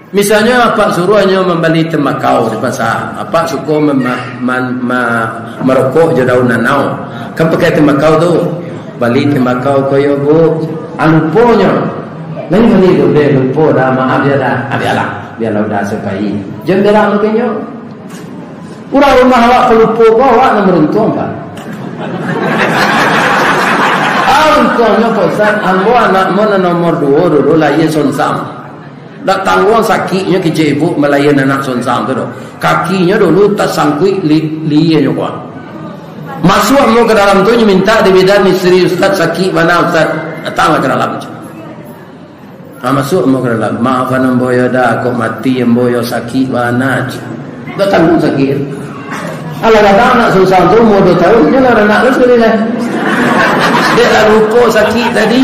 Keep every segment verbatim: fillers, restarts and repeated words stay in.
Misalnyo, apak suruah nyo mambali tembakau di pasa, apak suko mem-, man-, ma-, marokok jo daun nanau, kan pakai tembakau tu, bali tembakau ko yo, Bu. Ah, luponyo, lain bali tu, deh, lupo dah, maaf ya dah. Ah, bialah, bialah udah sapai. Jan berang tu kenyo. Urang rumah awak palupo ko, awak nan baruntuang, Pak. Ah, untuangnyo, Pak Ustaz, ambo anak ambo nan nomor duo dulu lahia sonsang. Dak tangguang sakiknyo kecek ibu malahiakan anak sonsang tu doh. Kakinyo dulu tasangkuik li-, lihianyo ko. Masuak ambo ka dalam tu, nyo mintak di bidan isteri, "Ustaz, sakik bana, Ustaz." Datanglah ka dalam. Ha, masuak ambo ka dalam. "Maafan ambo yo dah, kok mati ambo yo, sakik bana." Dak tangguang sakik. Alah, kadang anak sonsang tu umur duo tahun, nyo lah anak tu sakali lah. Dek lah lupo sakik tadi.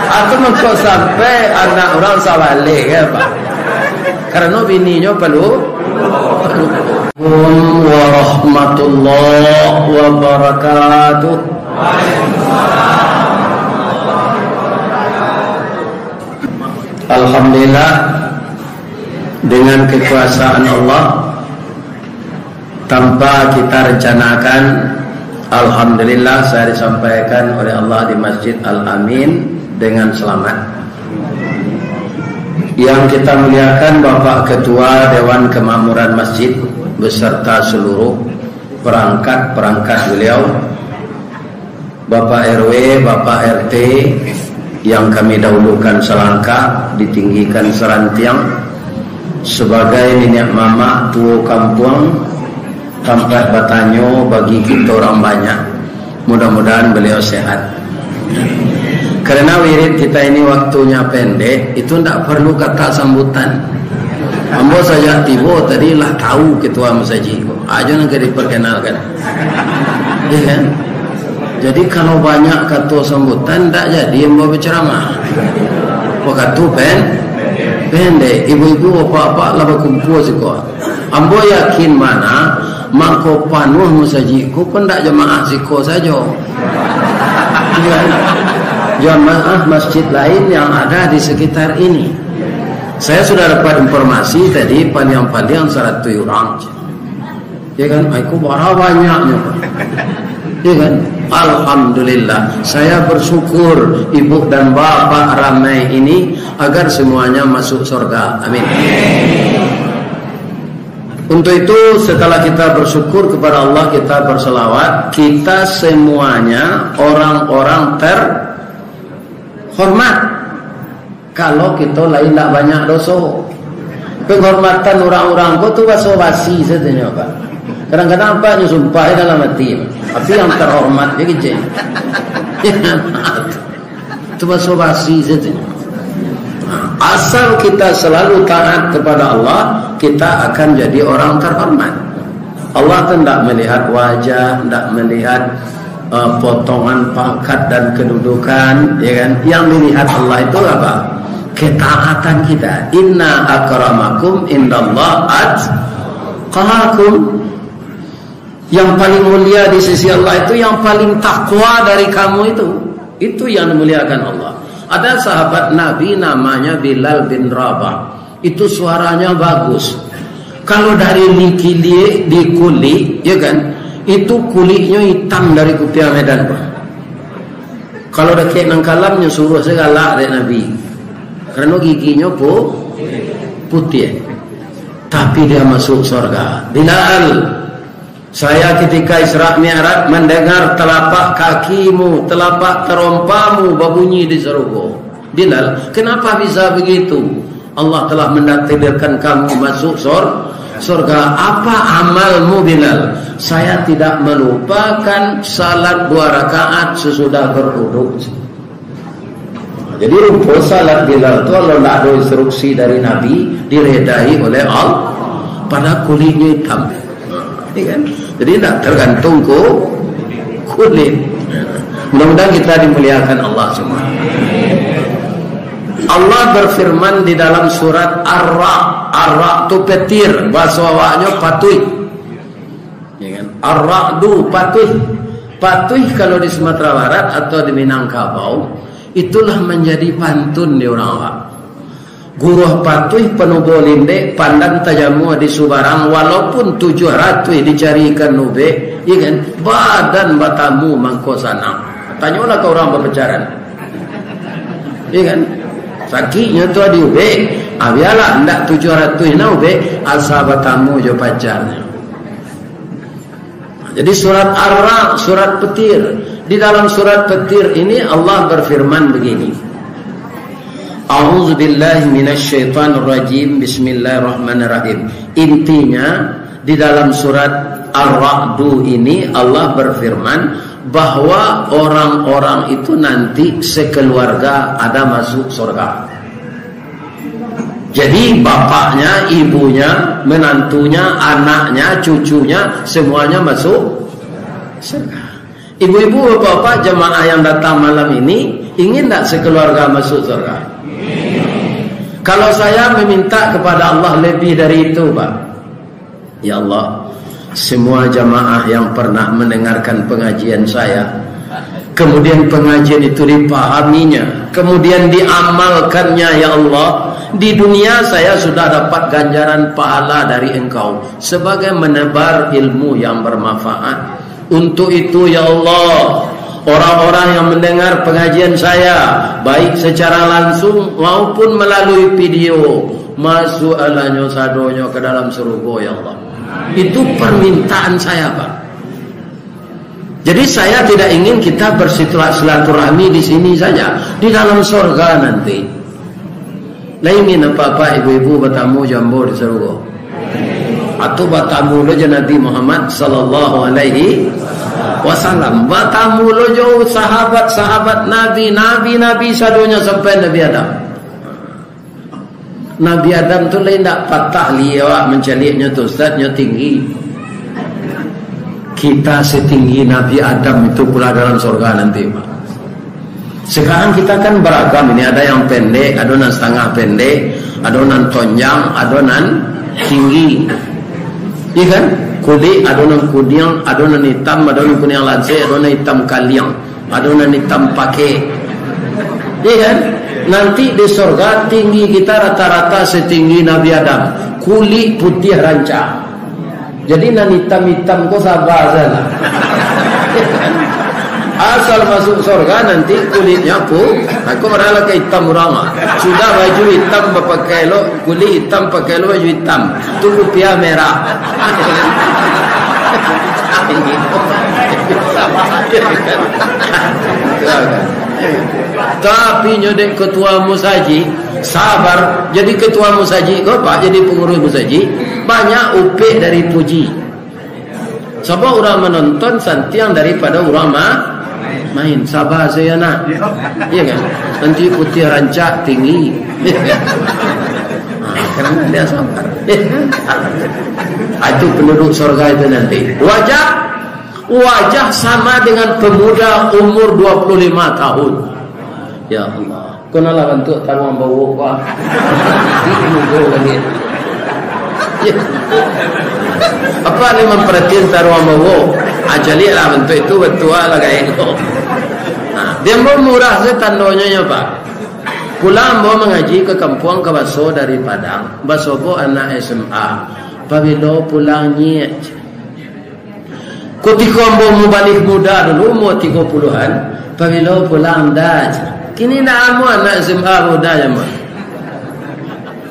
Aku mangko sampai anak urang sabaleh, ya, Pak. Karano bininyo palu-, palupo. Assalamualaikum warahmatullahi wabarakatuh. Alhamdulillah, dengan kekuasaan Allah, tanpa kita rencanakan, alhamdulillah, saya disampaikan oleh Allah di Masjid Al-Amin dengan selamat. Yang kita muliakan Bapak Ketua Dewan Kemakmuran Masjid beserta seluruh perangkat-perangkat beliau, Bapak R W, Bapak R T, yang kami dahulukan selangkah, ditinggikan serantiang, sebagai niniak mamak tuo kampuang, tampek batanyo bagi kito urang banyak. Mudah-mudahan beliau sehat. Karena wirid kita ini waktunya pendek, itu ndak perlu kata sambutan. Ambo sajak tibo tadi lah tahu ketua masajik ko. Ajo nan ka diperkenalkan. Iya kan? Jadi, kalau banyak kato sambutan, ndak jadi ambo bacaramah. Wakatu pen-, pendek. Ibu-ibu, bapak-bapak lah bakumpul siko. Ambo yakin bana, mangko panuah masajik ko pun ndak jamaah siko sajo. Iya kan? Jamaah masjid lain yang ada di sekitar ini. Saya sudah dapat informasi tadi, paliang-paliang saratuih urang. Ya kan? Ai, ko bara banyaknyo. Ya kan? Alhamdulillah. Saya bersyukur ibu dan bapak ramai ini agar semuanya masuk surga. Amin. Untuk itu, setelah kita bersyukur kepada Allah, kita berselawat, kita semuanya orang-orang terhormat. Kalau kito lai indak banyak doso. Penghormatan urang-urang ko tu baso-basi sajo nyo, Pak. Kadang-kadang Apak nyo sumpahi dalam ati, tapi yang terhormat je kecek. Tu baso-basi sajo. Asal kita selalu taat kepada Allah, kita akan jadi orang terhormat. Allah tu ndak melihat wajah, ndak melihat, eh, potongan pangkat dan kedudukan, ya kan? Yang dilihat Allah itu apa? Ketaatan kita. "Inna akramakum indallah atqakum." Yang paling mulia di sisi Allah itu yang paling takwa dari kamu itu. Itu yang dimuliakan Allah. Ada sahabat Nabi namanya Bilal bin Rabah. Itu suaranya bagus. Kalau dari likilie di kulik, ya kan, itu kuliknyo hitam dari kupiah Medan, Pak. Kalau dakek nan kalam, nyo suruah sagalak dek Nabi. Karano giginyo pu-, putiah. Tapi dia masuk surga. Bilal, saya ketika Isra Mi'raj mendengar telapak kakimu, telapak terompamu babunyi di sarugo. Bilal, kenapa bisa begitu? Allah telah menakdirkan kamu masuk sor-, surga. Apa amalmu, Bilal? Saya tidak melupakan salat dua rakaat sesudah berwudu. Jadi, rupo salat Bilal tu, kalau ndak ado instruksi dari Nabi, diredai oleh Allah. Padahal kuliknyo hitam. Ya kan? Jadi, ndak tergantung ku-, kulik. Mudah-mudahan kita dimuliakan Allah semua. Allah berfirman di dalam surat Ar-Ra'd. Ar-Ra'd tu petir, bahaso awaknyo patuih. Ya kan? Ar-Ra'du, patuih. Patuih kalau di Sumatera Barat atau di Minangkabau, Itulah manjadi pantun di urang awak. Guruah patuih panubo lindek, pandan tajamua di subarang, walaupun tujuah ratuih dicarikan ubek, iya kan, badan batamu mangko sanang. Tanyolah ka urang bapacaran. Iya kan? Sakiknyo tu adi ubek, ah, bialah, ndak tujuah ratuih na ubek, asa batamu jo pacarnyo. Jadi surat Ar-Ra'd, surat petir. Di dalam surat petir ini Allah berfirman begini. A'udzubillahi minasyaitonirrajim. Bismillahirrahmanirrahim. Intinya, di dalam surat Ar-Ra'du ini Allah berfirman bahwa orang-orang itu nanti sekeluarga ada masuk surga. Jadi, bapaknya, ibunya, menantunya, anaknya, cucunya, semuanya masuk surga. Ibu-ibu, bapak-bapak, jamaah yang datang malam ini, ingin tak sekeluarga masuk surga? Kalau saya meminta kepada Allah lebih dari itu, Pak. Ya Allah, semua jamaah yang pernah mendengarkan pengajian saya, kemudian pengajian itu dipahaminya, kemudian diamalkannya, ya Allah, di dunia saya sudah dapat ganjaran pahala dari Engkau sebagai menebar ilmu yang bermanfaat. Untuk itu, ya Allah, orang-orang yang mendengar pengajian saya, baik secara langsung maupun melalui video, masuk alanyo sadonyo ke dalam surga, ya Allah. Itu permintaan saya, Pak. Jadi, saya tidak ingin kita bersilaturahmi di sini saja, di dalam surga nanti. Lah ingin apak-apak, ibu-ibu batamu jo ambo di sarugo? Atau batamu lo jo Nabi Muhammad sallallahu alaihi wasallam? Batamu lo jo sahabat-sahabat Nabi, nabi-nabi sadonyo sampai Nabi Adam. Nabi Adam tu lai ndak patah li awak mancaliaknyo tu, Ustaz, nyo tinggi. Kita setinggi Nabi Adam itu pula dalam surga nanti, Pak. Sekarang kita kan beragam ini, ada yang pendek, ada nan setengah pendek, ada nan tonjang, ada nan tinggi. Iya kan? Kulik, ada nan kuning, ada nan hitam, ada nan kuning lansik, ada nan hitam kaliang, ada nan hitam pakek. Iya kan? Nanti di surga tinggi kita rata-rata setinggi Nabi Adam, kulik putih rancak. Jadi, nan itam-itam ko sabar sajolah. Asal masuk surga, nanti kulitnya pu-, aku marah lah ka itam urang, ah. Sudah baju itam bapakai lo, kulit itam pakai lo baju itam. Tu kupiah merah. Tapi nyo dek ketua musajik, sabar. Jadi ketua musajik ko, Pak, jadi pengurus musajik, banyak upik dari puji. Sabab urang manonton santiang daripado urang ma-, main. Sabar sajo, nak. Iya kan? Nanti putih rancak tinggi. Ah, karena dia sabar. Ah, itu penduduk surga itu nanti. Wajah, wajah sama dengan pemuda umur dua puluh lima tahun. Ya Allah. Konalah bantuak taruang bawok ko, ah. Mugo lagi. Ya. Apa ni mamparatian taruang bawok? Ah, caliaklah bantuak itu, bantuak lah gaek ko. Nah, di ambo murah se tandonyo nyo, Pak. Pulang ambo mangaji ka kampuang, ka baso dari Padang, basobok anak S M A. Pabilo pulang, Nyik? Kutiko ambo mubalih muda dulu, umur tigo puluhan, pabilo pulang, Da? Kini ndak amuah anak S M A muda nyo mah.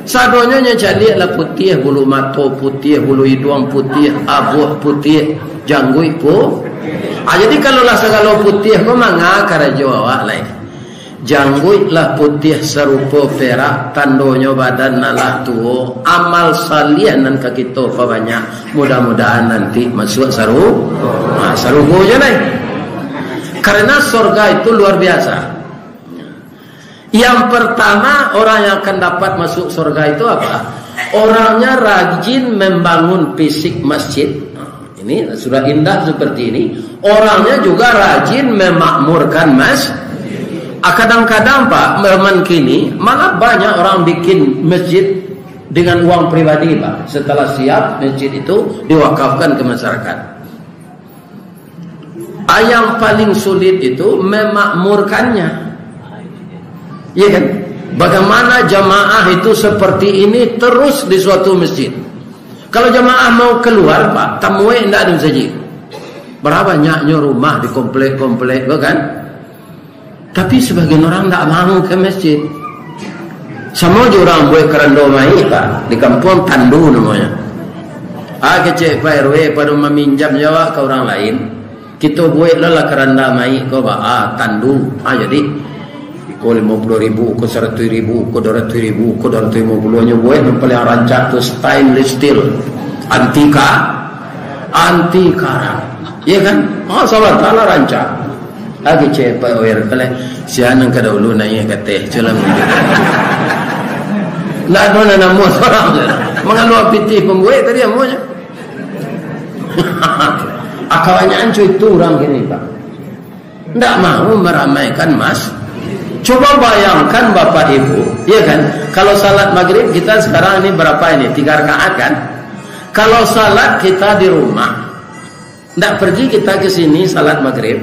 Sadonyo nyo caliak lah putiah, bulu mato putiah, bulu iduang putiah, abuah putiah, jangguik pu-, ah, jadi kalau lah sagalo putiah ko, manga karajo awak lai? Jangguik lah putiah sarupo perak, tandonyo badan nan lah tuo, amal saliah nan ka kito pabanyak, mudah-mudahan nanti masuak saru-, ha, sarugo jo lai. Karena sorga itu luar biasa. Yang pertama, orang yang akan dapat masuk sorga itu apa? Orangnya rajin membangun fisik masjid. Ini sudah indah seperti ini, orangnya juga rajin memakmurkan mas-, ah, kadang-kadang, Pak, zaman kini malah banyak orang bikin masjid dengan uang pribadi, Pak. Setelah siap, masjid itu diwakafkan ke masyarakat. Ah, yang paling sulit itu memakmurkannya. Iya kan? Bagaimana jamaah itu seperti ini terus di suatu masjid? Kalau jamaah mau keluar, Pak, tamuek ndak di masjid. Bara banyaknyo rumah di komplek-komplek tu kan? Tapi sebagian orang ndak mau ke masjid. Samo jo urang buek karando mayik, Pak, di kampuang tandu namonyo. Ah, kecek Pak R W pado maminjam jo awak ka urang lain. Kito buek lah, lah karando mayik ko, Pak. Ah, tandu. Ah, jadi, iko limo puluah ribu, ko saratuih ribu, ko duo ratuih ribu, ko duo ratuih limo puluah, nyo buek nan paliang rancak tu stainless steel. Anti ka-, anti karat. Iya kan? Ah, sabanta lah rancak. Lagi cepat, oh, ya, kalau sia nan ka dahulu naiak ka ateh, culam. Ndak ado nan namo surang. Mangalua pitih pambuek tadi amonyo. Kabanyakan cuy itu urang kini, Pak. Ndak mau maramaikan mas. Coba bayangkan Bapak Ibu, iya kan? Kalau salat maghrib kita sekarang ini berapa ini? Tiga rakaat kan? Kalau salat kita di rumah, ndak pergi kita ke sini salat maghrib.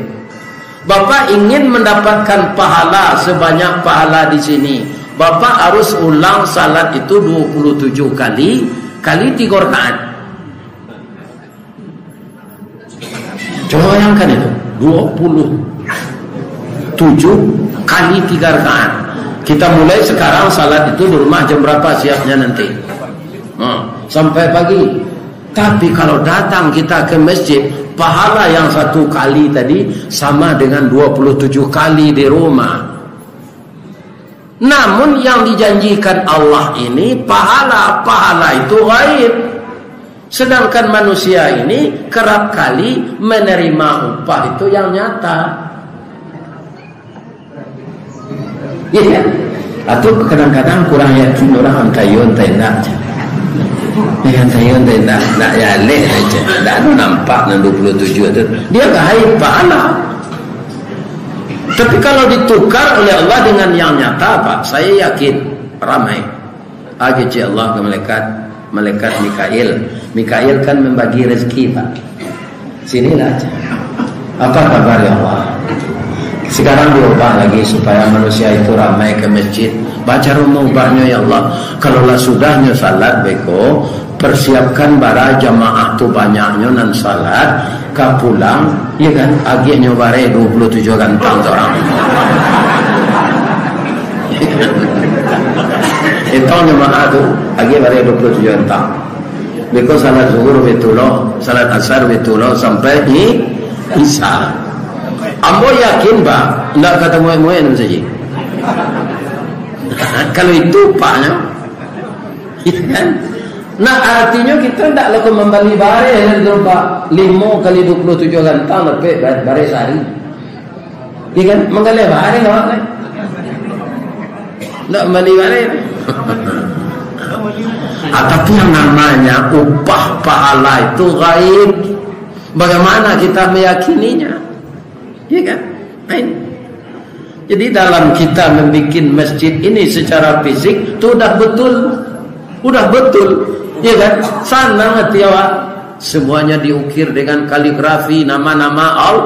Bapak ingin mendapatkan pahala sebanyak pahala di sini. Bapak harus ulang salat itu dua puluh tujuh kali, kali tiga rakaat. Coba bayangkan itu, dua puluh tujuh kali tiga rakaat. Kita mulai sekarang, salat itu di rumah jam berapa siapnya nanti? Ha, sampai pagi. Tapi kalau datang kita ke masjid, pahala yang satu kali tadi sama dengan dua puluh tujuh kali di rumah. Namun yang dijanjikan Allah ini, pahala-pahala itu gaib. Sedangkan manusia ini kerap kali menerima upah itu yang nyata. Iya kan? Atau kadang-kadang kurang yakin orang, "Antaiyo, antai indak." Eh, "Antaiyo, antai indak." Nak jaleh aja. Ndak ado nampak nan dua puluh tujuh tu. Dia gaib pahala. Tapi kalau ditukar oleh Allah dengan yang nyata, Pak, saya yakin ramai. Agecek Allah ke malaikat, malaikat Mikail. Mikail kan membagi rezeki, Pak. Sinilah aja. Apa kabar, ya Allah? Sekarang diubah lagi supaya manusia itu ramai ke masjid. Baca rumah ubahnya, ya Allah. Kalau lah sudahnyo salat beko, persiapkan bara jamaah tu banyaknyo nan salat, ka pulang, iya kan, agiahnyo bareh dua puluh tujuh gantang tu orang. Itu jamaah tu, agiah bareh dua puluh tujuh gantang. Beko salat zuhur bitulo, salat asar bitulo, sampai di isya. Ambo yakin, Pak, ndak ka tamuek-muek nan saji. Kalau itu, Pak, nyo. Iya kan? Nah, artinyo kito ndak laku mambali bareh kan tu, Pak. Limo kali dua puluh tujuh gantang dapek ba-, bareh sahari. Iya kan? Manggaleh bareh awak kan? Ndak mambali bareh. Ah, tapi yang namanya upah pahala itu gaib. Bagaimana kita meyakininya? Iya kan? Nah, ini. Jadi, dalam kita membuat masjid ini secara fisik, tu udah betul. Udah betul. Iya kan? Sanang hati awak. Semuanya diukir dengan kaligrafi nama-nama Al-,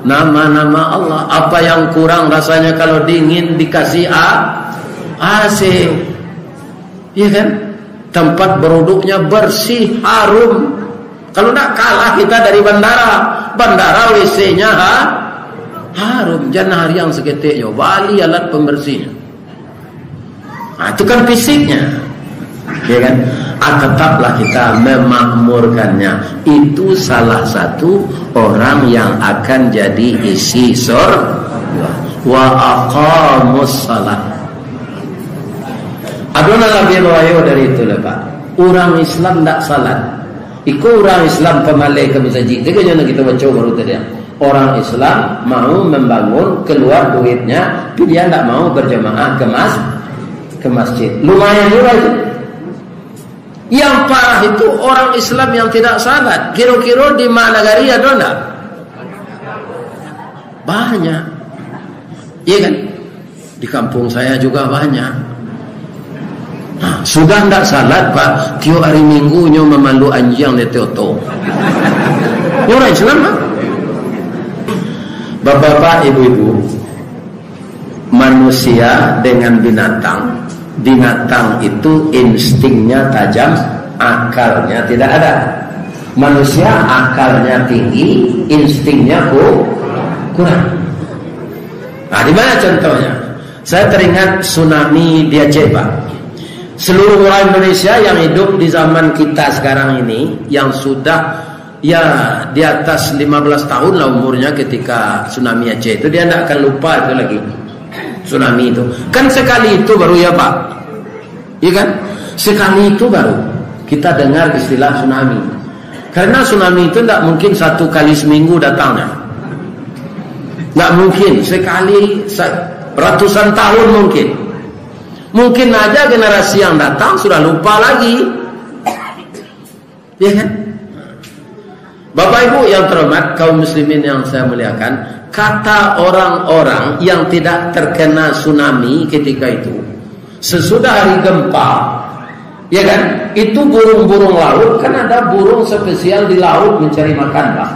nama-nama Allah. Apa yang kurang rasanya kalau dingin dikasih A-, A C? Iya kan? Tempat beruduknya bersih, harum. Kalau ndak, kalah kita dari bandara. Bandara W C-nya ha-, harum. Jan hariang saketek jo, bali alat pembersihnya. Nah, itu kan fisiknya. Ya kan? Ah, tetaplah kita memakmurkannya. Itu salah satu orang yang akan jadi isi surga. Wa aqamus salat. Ado nan labiah bahayo dari itu lah, Pak. Urang Islam ndak salat. Iko urang Islam pamaleh ka masajik. Jago nyo nan kito baco baru tadi. Orang Islam mau membangun, keluar duitnya, tapi dia ndak mau berjamaah ke mas-, ke masjid. Lumayan juga itu. Yang parah itu orang Islam yang tidak salat. Kiro-kiro di ma nagari ado ndak? Banyak. Iya kan? Di kampung saya juga banyak. Nah, sudah ndak salat, Pak, tiok hari Minggu nyo mamalu anjiang di ateh oto. Nyo urang Islam, Pak. Bapak-bapak, ibu-ibu, Manusia dengan binatang, binatang itu instingnya tajam, akalnya tidak ada. Manusia akalnya tinggi, instingnya ku-, kurang. Nah, di mana contohnya? Saya teringat tsunami di Aceh, Pak. Seluruh orang Indonesia yang hidup di zaman kita sekarang ini, yang sudah, ya, di atas lima belas tahun lah umurnya ketika tsunami Aceh itu, dia ndak akan lupa itu lagi. Tsunami itu. Kan sekali itu baru ya, Pak? Iya kan? Sekali itu baru kita dengar istilah tsunami. Karena tsunami itu ndak mungkin satu kali seminggu datangnya. Ndak mungkin. Sekali sa-, ratusan tahun mungkin. Mungkin aja generasi yang datang sudah lupa lagi. Ya kan? Bapak Ibu yang terhormat, kaum muslimin yang saya muliakan, kata orang-orang yang tidak terkena tsunami ketika itu, sesudah hari gempa, ya kan, itu burung-burung laut, kan ada burung spesial di laut mencari makan, Pak.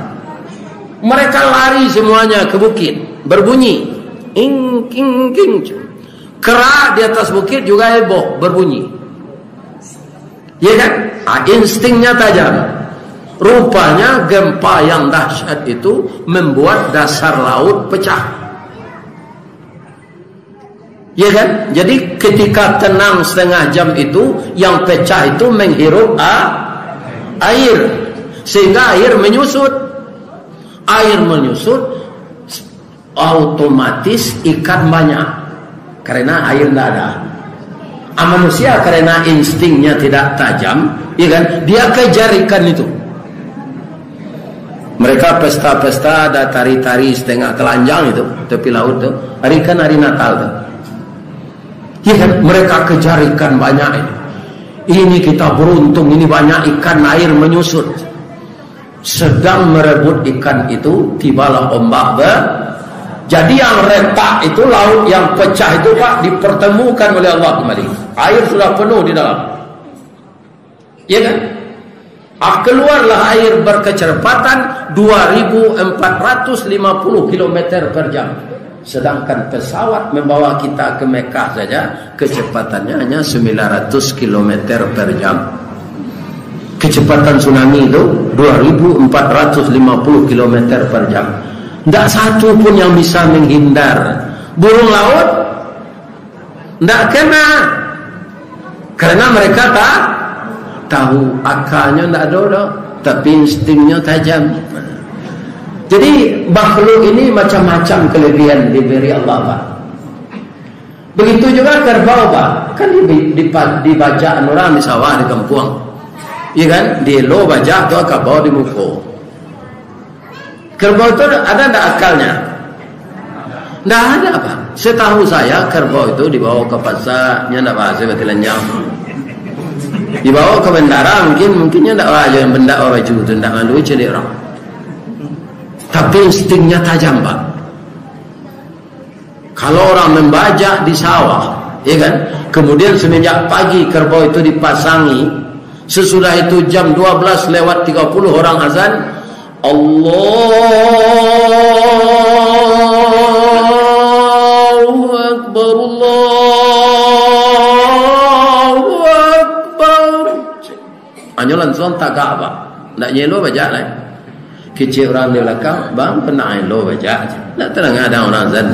Mereka lari semuanya ke bukit, berbunyi, ing, king, king. Kera di atas bukit juga heboh, berbunyi. Ya kan? Ah, instingnya tajam. Rupanya gempa yang dahsyat itu membuat dasar laut pecah. Ya kan? Jadi ketika tenang setengah jam itu, yang pecah itu menghirup a-, air. Sehingga air menyusut. Air menyusut, otomatis ikan banyak, karena air ndak ada. Ah, manusia karena instingnya tidak tajam, ya kan, dia kejar ikan itu. Mereka pesta-pesta, ada tari-tari setengah telanjang itu, tepi laut tu. Hari kan hari Natal tu. Ya kan, mereka kejar ikan banyak itu. Ini kita beruntung, ini banyak ikan, air menyusut. Sedang merebut ikan itu, tibalah ombak be-, jadi yang retak itu, laut yang pecah itu, Pak, dipertemukan oleh Allah kembali. Air sudah penuh di dalam. Ya kan? Ah, keluarlah air berkecepatan dua ribu empat ratus lima puluh kilometer per jam. Sedangkan pesawat membawa kita ke Mekah saja, kecepatannya hanya sembilan ratus kilometer per jam. Kecepatan tsunami itu dua ribu empat ratus lima puluh kilometer per jam. Ndak satu pun yang bisa menghindar. Burung laut ndak kena. Karena mereka ta-, tahu, akalnya ndak ada doh, tapi instingnya tajam. Jadi, makhluk ini macam-macam kelebihan diberi Allah, Pak. Begitu juga kerbau, Pak. Kan di-, di-, dibajak orang di sawah, di kampuang. Iya kan? Dielo bajak tu, kabau di muko. Kerbau tu ada ndak akalnya? Ndak ada, Pak. Setahu saya, kerbau itu dibawa ke pasar, nyo ndak bahasa batilanjang. Dibawa ke bandara, mungkin, mungkin nyo ndak bahasa yang bendak baju tu, ndak malu caliak orang. Tapi instingnya tajam, Pak. Kalau orang membajak di sawah, ya kan? Kemudian semenjak pagi kerbau itu dipasangi, sesudah itu jam dua belas lewat tiga puluh orang azan, "Allahu Akbar, Allahu Akbar." Hanyo langsuang tagak, Pak. Ndak nyelo bajak lai. Kecek urang di balakang, "Bang, pernah elo bajak?" Ndak tadanga ado urang azan.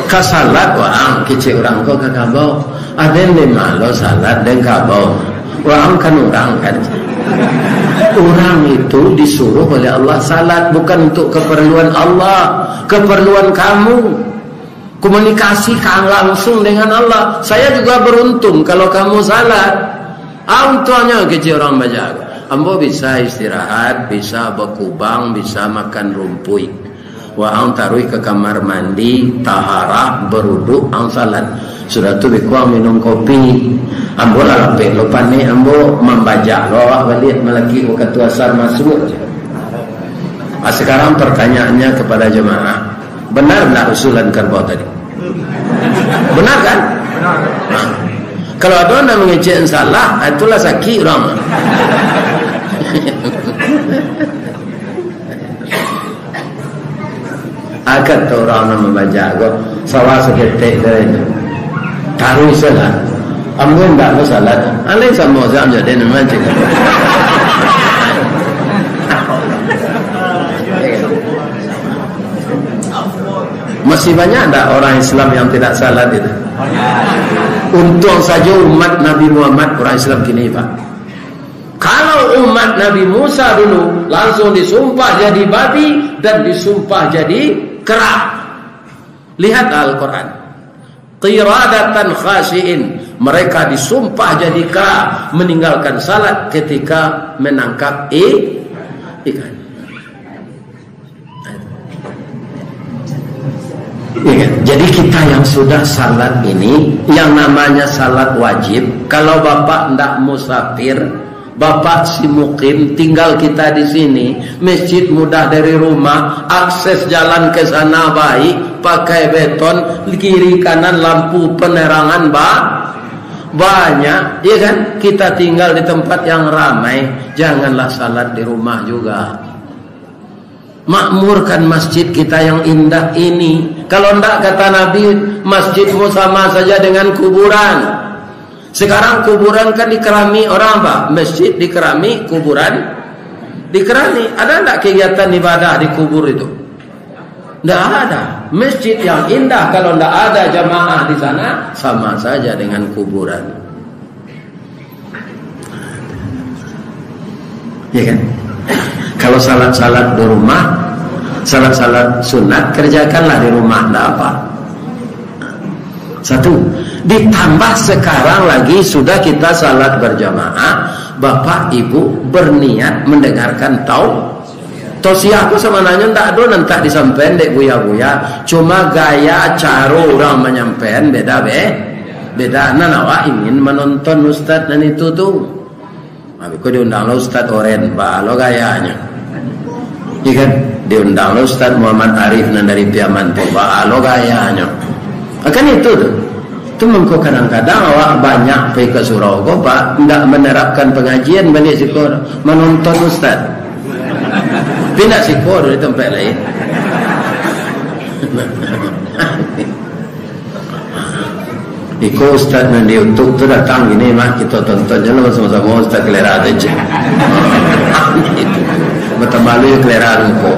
Ka salat waang, kecek urang ko ka kabau. Aden di ma lo salat den kabau. Waang kan urang kan. Urang itu disuruh oleh Allah salat, bukan untuk keperluan Allah, keperluan kamu. Komunikasi ka-, langsung dengan Allah. Saya juga beruntung kalau kamu salat. Ah, untuangnyo kecek urang bajak. Ambo bisa istirahat, bisa bakubang, bisa makan rumpuik. Waang taruih ka kamar mandi, taharah, baruduk, ang salat. Sudah tu bikuang minum kopi. Ambo lah lapeh lo panek, ambo mambajak lo awak baliak malakik wakatu asar masuak. Ah, sekarang pertanyaannya kepada jemaah. Benar ndak usulan kerbau tadi? Benar kan? Nah, kalau ado nan mangecek salah, ah, itulah sakik urang. Kato urang nan mambajak ko, sawah saketek tu. Taruih salat. Ambo indak basalat. Alai samo sajo den mancik. Masih banyak ndak orang Islam yang tidak salat itu? Untuang sajo umat Nabi Muhammad orang Islam kini, Pak. Kalau umat Nabi Musa dulu, langsung disumpah jadi babi dan disumpah jadi kera. Lihat Al-Quran. Qiradatan khasi'in. Mereka disumpah jadi kera, meninggalkan salat ketika menangkap i-, ikan. Ya kan? Jadi kita yang sudah salat ini, yang namanya salat wajib, kalau bapak ndak musafir, bapak si mukim, tinggal kita di sini, masjid mudah dari rumah, akses jalan ke sana baik, pakai beton, kiri kanan lampu penerangan ba-, banyak, ya kan? Kita tinggal di tempat yang ramai, janganlah salat di rumah juga. Makmurkan masjid kita yang indah ini. Kalau ndak, kata Nabi, masjidmu sama saja dengan kuburan. Sekarang kuburan kan dikerami orang, Pak. Masjid dikerami, kuburan dikerami. Ada ndak kegiatan ibadah di kubur itu? Ndak ada. Masjid yang indah, kalau ndak ada jamaah di sana, sama saja dengan kuburan. Ya kan? Kalau salat-salat di rumah, salat-salat sunat, kerjakanlah di rumah, ndak apa. Satu, ditambah sekarang lagi sudah kita salat berjamaah, bapak ibu berniat mendengarkan tau-, tausiah ko sabananyo ndak ado nan tak disampaian dek buya-buya, cuma gaya caro urang manyampaian beda be-, beda. Nan awak ingin manonton ustaz nan itu tu. Habis ko diundang lah Ustaz Oren, baa lo gayanyo. Iya kan? Diundang lah Ustaz Muhammad Arif nan dari Piaman tu, baa lo gayanyo. Kan itu tu. Tu mangko kadang-kadang awak banyak pai ka surau ko, Pak, ndak menerapkan pengajian baliak siko, manonton ustaz. Pindah siko di tempat lain. Iko ustaz nan di YouTube tu datang gini, mah, kita tonton je lah sama-sama, ustaz kelera tu je. Bertambah lu ya kelera lu kok.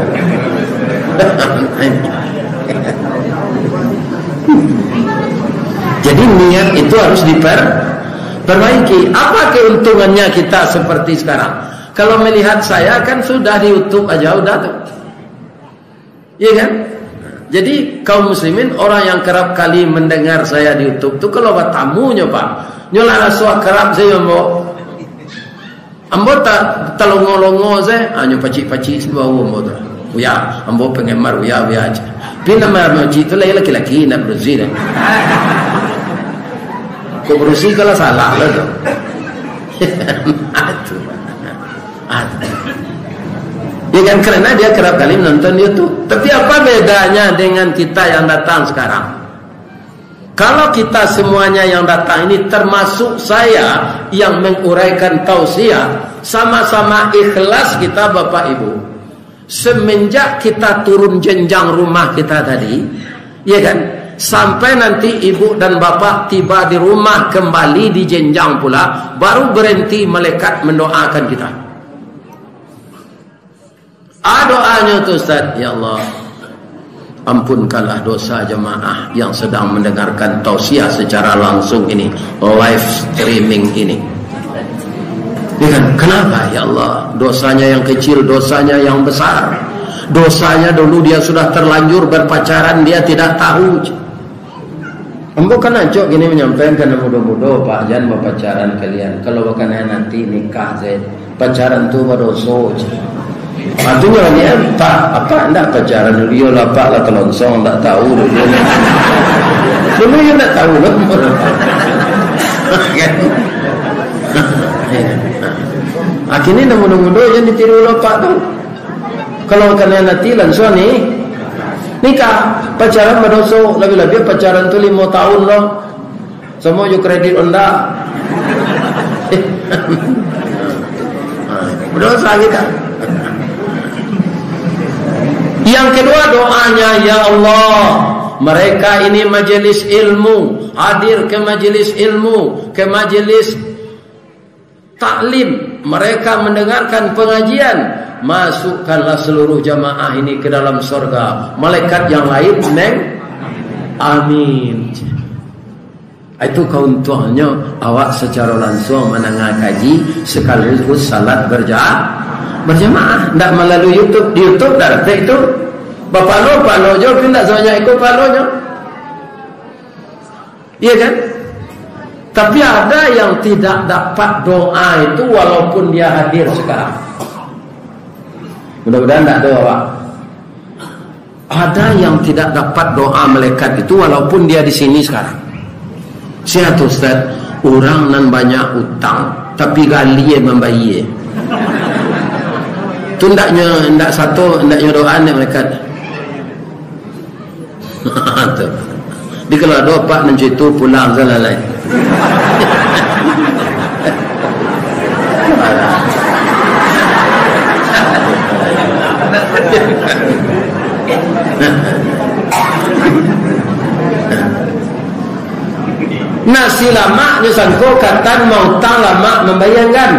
Jadi niat itu harus diper-, perbaiki. Apa keuntungannya kita seperti sekarang? Kalau melihat saya kan sudah di YouTube aja udah tu. Iya kan? Jadi, kaum muslimin, orang yang kerap kali mendengar saya di YouTube tu, kalau batamunyo, Pak, nyo lah raso akrab sajo, ambo. Ambo ta-, talongo-longo sajo, hanyo pacik-pacik sajo bahu ambo tu. Uya, ambo penggemar Uya, Uya aja. Tapi nama masjid tu lai laki-laki, nak berusih dah. Kok berusih kalau salah lah tu. Aduh. Ah. Ya kan, karena dia kerap kali menonton YouTube. Tapi apa bedanya dengan kita yang datang sekarang? Kalau kita semuanya yang datang ini, termasuk saya yang menguraikan tausiah, sama-sama ikhlas kita, Bapak Ibu. Semenjak kita turun jenjang rumah kita tadi, ya kan, sampai nanti ibu dan bapak tiba di rumah kembali di jenjang pula, baru berhenti malaikat mendoakan kita. Ah, doanyo tu, Ustaz, "Ya Allah, ampunkanlah dosa jemaah yang sedang mendengarkan tausiah secara langsung ini, live streaming ini." Ya kan? Kenapa, ya Allah? Dosanya yang kecil, dosanya yang besar. Dosanya dulu dia sudah terlanjur berpacaran, dia tidak tahu. Ambo kan acok gini manyampaian ka nan mudo-mudo, Pak, jan bapacaran kalian. Kalau bakanai nanti nikah sajo, pacaran tu badoso, ceh. Artinyo, ni, Pak, apak ndak pacaran dulu, iyolah, Pak, lah talonsong, ndak tahu dulu. Dulu yo ndak tahu, loh. Kan? Akhirnyo nan mudo-mudo jan ditiru lo, Pak, tu. Kalau kanai nanti, langsuang ni, nikah. Pacaran badoso, labiah-labiah pacaran tu limo tahun lo. Samo jo kredit Honda. Badoso kita. Yang kedua doanya, "Ya Mereka ini majelis ilmu, hadir ke majelis ilmu, ke majelis taklim, mereka mendengarkan pengajian, masukkanlah seluruh jamaah ini ke dalam sorga. Malaikat yang lain, neng, amin. Itu keuntungannya awak secara langsung mendengar kaji sekaligus salat berja-, berjamaah. Ndak melalui YouTube. Di YouTube ndak dapek itu. Bapalo-palo jo, tapi ndak sebanyak itu palonyo. Iya kan? Tapi ada yang tidak dapat doa itu walaupun dia hadir sekarang. Mudah-mudahan ndak ada, Pak. Ada yang tidak dapat doa malaikat itu walaupun dia di sini sekarang. Sia tu, Ustaz? Urang nan banyak utang, tapi gali mambayia. Tu ndaknyo, ndak sato, ndaknyo doa dek malaikat. Tu. Di kalau ado apak nan cito pulang salah lai. Nasi lamak nyo sangko katan mautang lamak mambayangkan.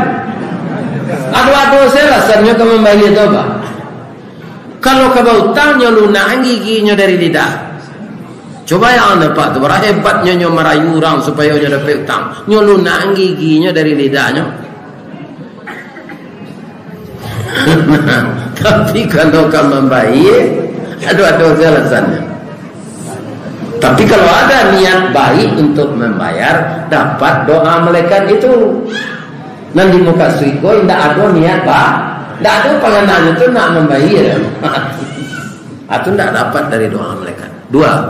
Ado-ado salasannyo ka mambayia tu, Pak. Kalau ka bautang, nyo lunak giginyo dari lidah. Cubo yang nampak tu, bara hebatnyo nyo marayu urang supayo nyo dapek utang. Nyo lunak giginyo dari lidahnyo. Tapi kalau ka mambayia, ado-ado salasannyo. Tapi kalau ada niat baik untuk membayar, dapat doa malaikat itu. Nan di muka surga indak ado niat ba-, indak ado panganaan itu nak mambayar. Itu indak dapat dari doa malaikat. Dua,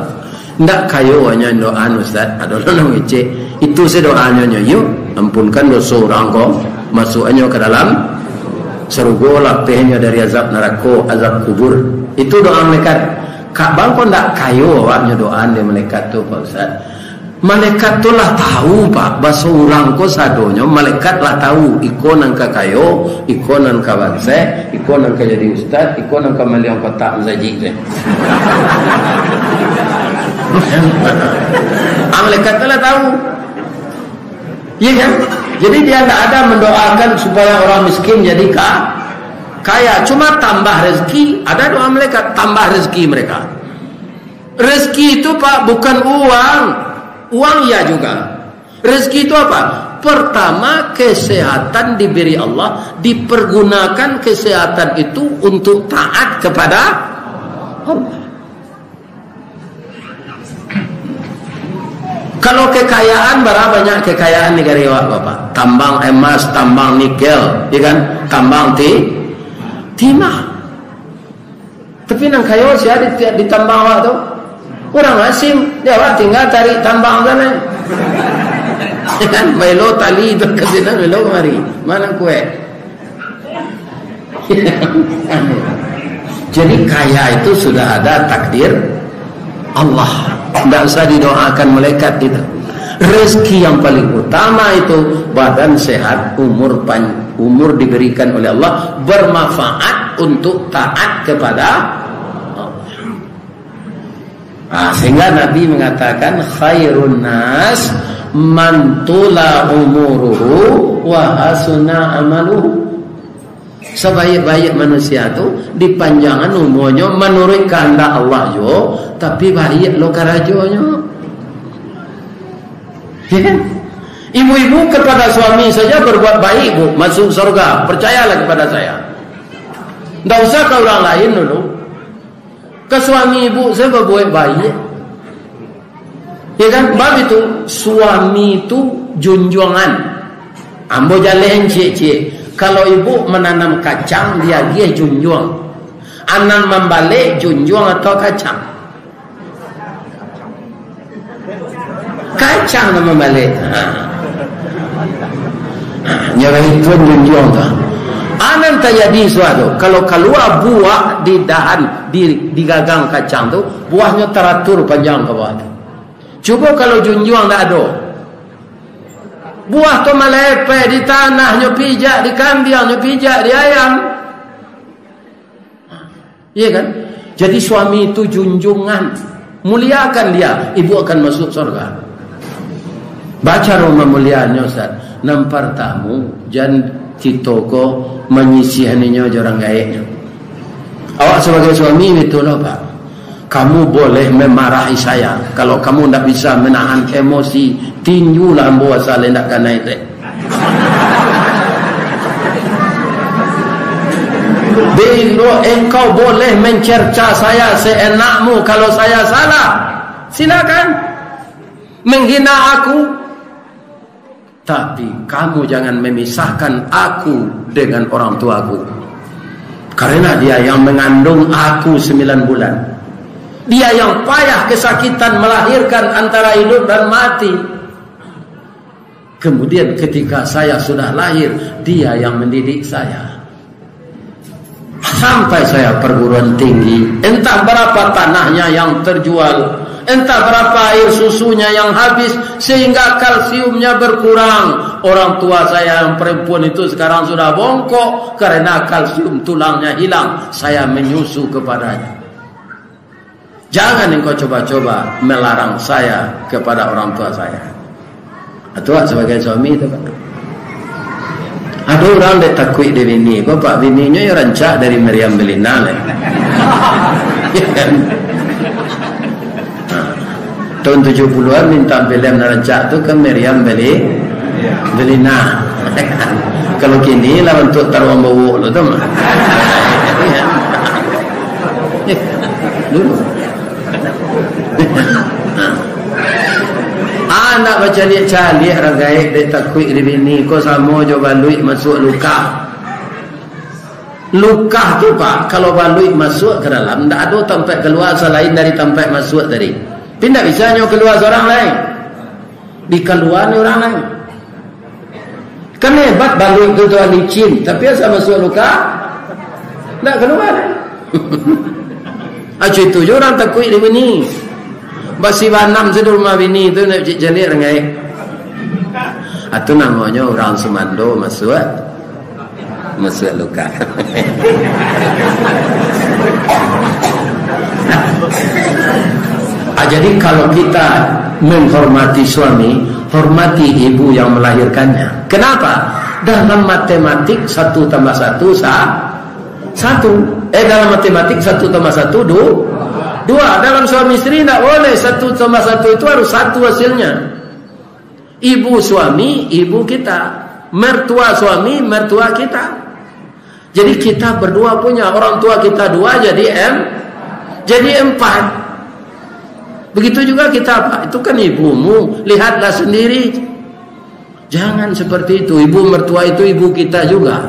indak kayo hanyo doa, Ustaz, ado nan ngecek. Itu se doanyo nyo, yo, ampunkan doso urang ko, masuaknyo ka dalam sarugo, lapehnyo dari azab narako, azab kubur. Itu doa malaikat. Kak bang ko ndak kayo awaknyo doa dek malaikat tu, Pak Ustaz. Malaikat tu lah tahu, Pak, baso urang ko sadonyo, malaikat lah tahu, iko nan ka kayo, iko nan ka bansaik, iko nan ka jadi ustaz, iko nan ka maliang kotak masajik tu. Ah, malaikat tu lah tahu. Iya kan? Jadi dia ndak ada mendoakan supaya orang miskin jadi ka-, kaya. Cuma tambah rezeki, ada doa malaikat, tambah rezeki mereka. Rezeki itu, Pak, bukan uang. Uang iya juga. Rezeki itu apa? Pertama, kesehatan diberi Allah, dipergunakan kesehatan itu untuk taat kepada Allah. Kalau kekayaan, bara banyak kekayaan negari awak, Bapak? Tambang emas, tambang nikel, ya kan? Tambang ti-, timah. Tapi nan kayo sia di, di tambang awak tu? Urang asing, di awak tinggal tarik tambang sana. Kan, bailo tali tu ka sinan, bailo kamari. Mana kuek? Jadi kaya itu sudah ada takdir Allah. Ndak usah didoakan malaikat itu. Rezeki yang paling utama itu badan sehat, umur pan-, umur diberikan oleh Allah, bermanfaat untuk taat kepada Allah. Ah, sehingga Nabi mengatakan, "Khairun nas man tula umuruhu wa hasuna amaluhu." Sabaik-baik manusia tu dipanjangan umurnyo manuruik kahandak Allah juo, tapi baiak lo karajonyo. Ya kan? Ibu-ibu kepada suami saja berbuat baik, Bu, masuk surga. Percayalah kepada saya. Ndak usah ka urang lain dulu. Ka suami ibu saja berbuat baik. Ya kan? Bab itu, suami tu junjuangan. Ambo jaleh ciek-ciek. Kalau ibu menanam kacang, diagiah junjuang. Anak mambalek, junjuang atau kacang? Kacang nan mambalek. Ha. Ha, nyo itu junjuang tu. Anan tajadi suatu. Kalau kalua buah di dahan, di, di gagang kacang tu, buahnyo taratur panjang ka bawah tu. Cubo kalau junjuang ndak ado. Buah tu malepeh di tanah, nyo pijak di kambiang, nyo pijak di ayam. Iya kan? Jadi suami itu junjungan. Muliakan dia, ibu akan masuk surga. Bacaro mamuliaannyo, Ustaz. Nan partamu, jan kito ko manyisihaninyo jo urang gaeknyo. Awak sabagai suami, bitulah, Pak. Kamu boleh memarahi saya. Kalau kamu ndak bisa menahan emosi, tinjulah ambo asa indak kanai teh. Bilo engkau boleh mencerca saya seenakmu kalau saya salah, silakan menghina aku. Tapi kamu jangan memisahkan aku dengan orang tuaku. Karena dia yang mengandung aku sembilan bulan. Dia yang payah kesakitan melahirkan antara hidup dan mati. Kemudian ketika saya sudah lahir, dia yang mendidik saya. Sampai saya perguruan tinggi, entah berapa tanahnya yang terjual, entah berapa air susunya yang habis, sehingga kalsiumnya berkurang. Orang tua saya yang perempuan itu sekarang sudah bongkok karena kalsium tulangnya hilang. Saya menyusu kepadanya. Jangan engkau coba-coba melarang saya kepada orang tua saya. Itulah sabagai suami tu, Pak. Ado urang dek takuik dek bini, Bapak, bininyo yo rancak dari Meriam Bellina lah. Tahun tujuh puluhan minta film nan rancak tu ka Meriam Beli-, Bellina. Kalau kini lah bantuak Taruang Bawok lo tu mah. Dulu. Ah, nak bacaliak-caliak urang gaek dek takuik dek bini ko samo jo baluik masuak lukah. Lukah tu, Pak, kalau baluik masuak ka dalam, ndak ado tampek kalua salain dari tampek masuak tadi. Tapi ndak bisa nyo kalua surang lai. Dikalua ni urang lai. Kan hebat baluik tu, tuan, licin, tapi asa masuak lukah, ndak kalua lai. Acu itu jo urang takuik dek bini. Basi banam sudah rumah bini tu, nak cik jalik rengai. Atu namonyo urang sumando masuak, masuak lukah. Ah, jadi kalau kita menghormati suami, hormati ibu yang melahirkannya. Kenapa? Dalam matematik satu tambah satu sa-, satu. Eh, dalam matematik satu tambah satu du-, dua. Dalam suami isteri ndak boleh satu tambah satu itu harus satu hasilnya. Ibu suami, ibu kita. Mertua suami, mertua kita. Jadi kita berdua punya, orang tua kita dua jadi em-, jadi empat. Begitu juga kita, Pak. Itu kan ibumu, lihatlah sendiri. Jangan seperti itu. Ibu mertua itu ibu kita juga.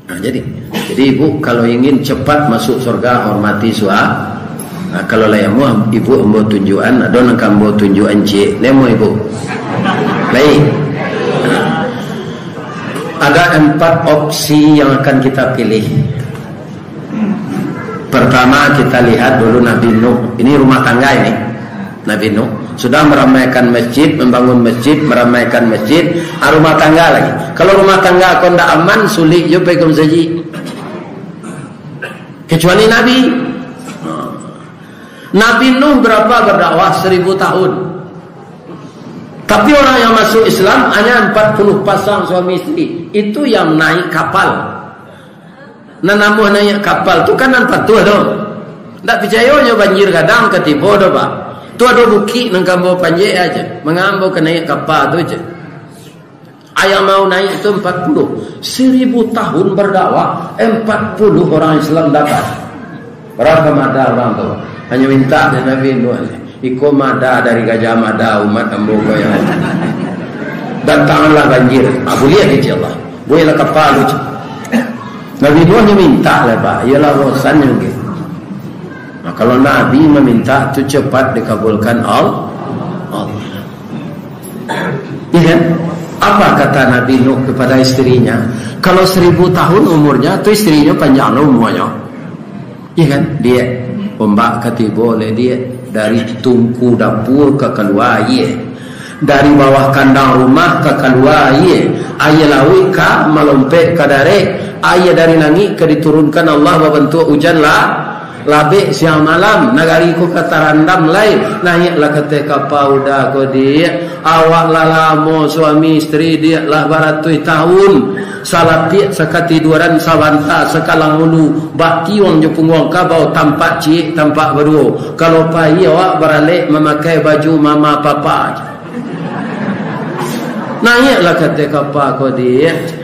Nah, jadi, jadi ibu kalau ingin cepat masuk surga, hormati sua-, nah, kalau lai amuah, ibu ambo tunjuakan, ado nan ka ambo tunjuakan ciek. Lai amuah ibu? Lai. Nah, ada empat opsi yang akan kita pilih. Pertama, kita lihat dulu Nabi Nuh. Ini rumah tangga ini. Nabi Nuh sudah meramaikan masjid, membangun masjid, meramaikan masjid, ah, rumah tangga lagi. Kalau rumah tangga ko ndak aman, sulik jo pai ka masajik. Kecuali Nabi. Nabi Nuh berapa berdakwah? Seribu tahun. Tapi orang yang masuk Islam hanya empat puluh pasang suami isteri. Itu yang naik kapal. Nan namuah naiak kapal tu kan nan patuah tu. Ndak picayo nyo banjir gadang ka tibo doh, Pak. Tu ado bukik nan ka ambo panjek aja. Manga ambo ka naiak kapal tu aja. Ayang mau naiak tu empat puluh. Seribu tahun berdakwah, empat puluh orang Islam dapat. Bara ka mada urang tu? Hanyo mintak dek Nabi Nuh. Iko mada dari Gajah Mada, umat ambo ko yang datanglah banjir. Ah, buliah kecek Allah. Buliahlah kapal tu. Nabi Nuh nyo mintak lah, Pak. Iyolah bosan nyo gitu. Nah, kalau Nabi meminta tu cepat dikabulkan Al-, Allah. Ya kan? Apa kata Nabi Nuh kepada istrinya? Kalau seribu tahun umurnya, tu istrinya panjang lah umurnya. Iya kan? Diak, ombak ka tibo leh, Diak. Dari tungku dapur ka kalua aia. Dari bawah kandang rumah ka kalua aia. Aia lauik ka malompek ka darek. Aia dari langik ka diturunkan Allah babantuak ujan lah. Labek siang malam, nagari ko ka tarandam lai. Naiaklah ka ateh kapa uda ko, Diak. Awak lah lamo suami isteri, Diak, lah baratuih tahun. Salapiak sakatiduaran, sabanta sakalang ulu, bak tiuang jo pungguang kabau, tampak ciek, tampak baduo. Kalau pai awak baralek mamakai baju mama papa. Naiaklah ka ateh kapa ko, Diak.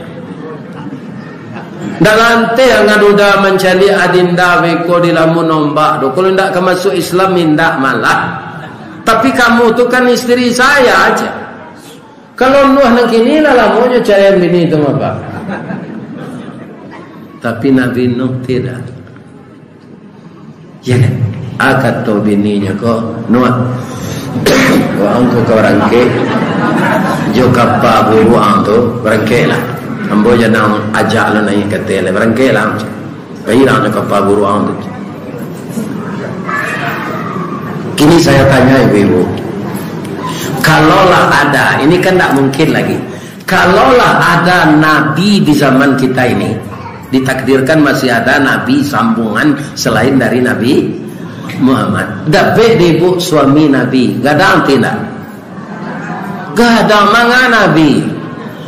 Ndak lanteh angah duda mancaliak adinda beko di lamun ombak tu. Kalau ndak ka masuak Islam, indak malah. Tapi kamu tu kan isteri saya aja. Kalau Nuh nan kini lah lamonyo caliak bini tu, apa? Tapi Nabi Nuh tidak. Ya kan? Ah, kato bininyo ko, "Nuh, waang ko ka barangkek jo kapa buruak ang tu, barangkeklah. Ambo jan ajak lo naiak ka ateh lai, barangkeklah. Pailah jo kapa buruak ang tu." Kini saya tanya ibu-ibu, kalaulah ada, ini kan ndak mungkin lagi, kalaulah ada nabi di zaman kita ini, ditakdirkan masih ada nabi sambungan selain dari Nabi Muhammad. Dapek dek ibu suami nabi, gadang tidak? Gadang manga nabi.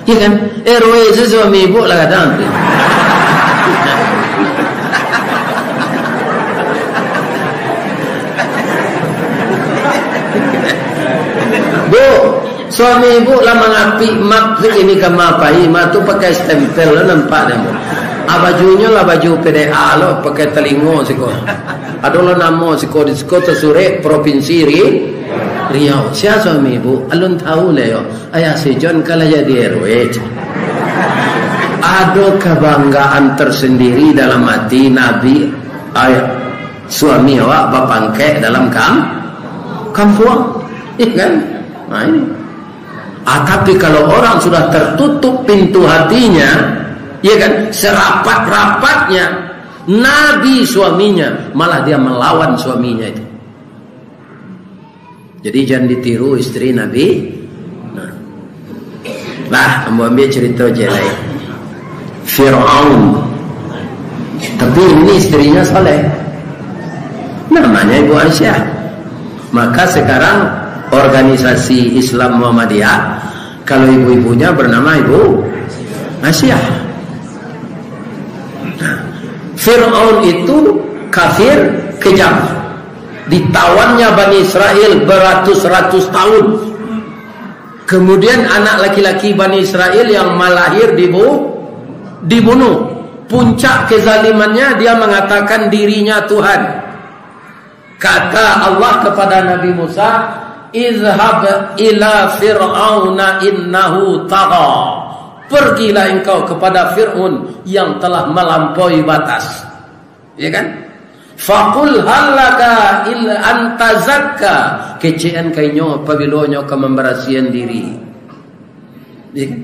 Ya kan? R W se suami ibu lah gadang. Bu, suami ibu lah mangapik mak ini kama pai, mak tu pakai stempel lo nampak deh, Bu. Ah, bajunyo lah baju P D A lo, pakai talingo siko. Ado lo namo siko di siko tasurek Provinsi Ri-, Riau. Sia suami ibu? Alun tahu le yo. Ayah si John kalah jadi R W. Ado kabanggaan tersendiri dalam hati nabi, ayah, suami awak bapangkek dalam kam-, kampuang. Iya kan? Nah, ini. Ah, tapi kalau orang sudah tertutup pintu hatinya, ya kan, serapat-rapatnya nabi suaminya, malah dia melawan suaminya itu. Jadi, jan ditiru isteri Nabi. Nah. Lah, ambo ambiak carito je lai. Firaun. Tapi ini istrinya saleh. Namanya Ibu Aisyah. Maka sekarang organisasi Islam Muhammadiyah, kalau ibu-ibunya bernama Ibu Aisyah. Nah, Firaun itu kafir kejam. Ditawannya Bani Israel beratus-ratus tahun. Kemudian anak laki-laki Bani Israel yang malahir dibu-, dibunuh. Puncak kezalimannya, dia mengatakan dirinya Tuhan. Kata Allah kepada Nabi Musa, "Izhab ila Fir'auna innahu tagha." Pergilah engkau kepada Fir'aun yang telah melampaui batas. Ya kan? "Faqul hal laka il an tazakka." Kecekan ka inyo apabilo nyo ka mambarasihan diri. Ya kan?